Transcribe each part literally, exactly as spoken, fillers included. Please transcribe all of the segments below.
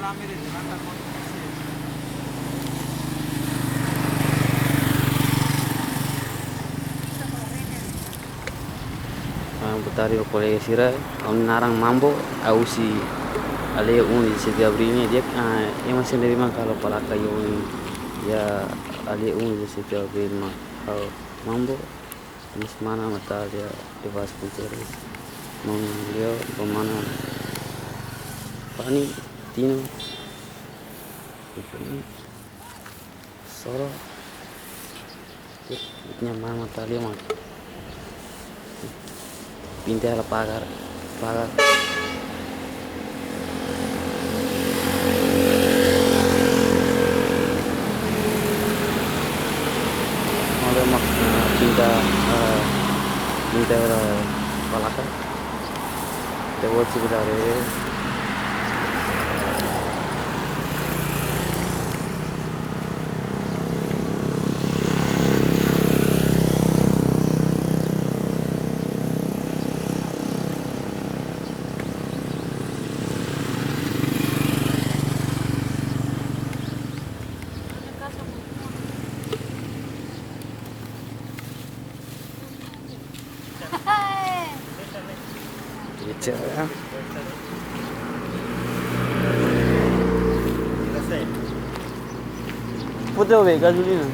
Ah, boa tarde, kolega sira. Ha'u-nia naran Mambo, ha'u husi aldeia um de sete de Abril nian, di'ak, ah, ema sendiri mak halo palaka iha oin, iha aldeia um de sete de Abril mak ha'u Mambo. Mas mana mak tau iha Devas Ponteiro. Maun Leo, maun mana Fani, Tino. Soro. Ita-nia mana mak tau iha mak pinta hela pagar, pagar. Maun Leo mak, eh, pinta, eh, pinta hela palaka. Te buat sebentar ya. Kecil ya. Puta, be, gasolina.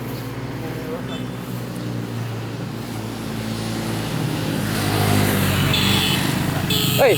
Oi.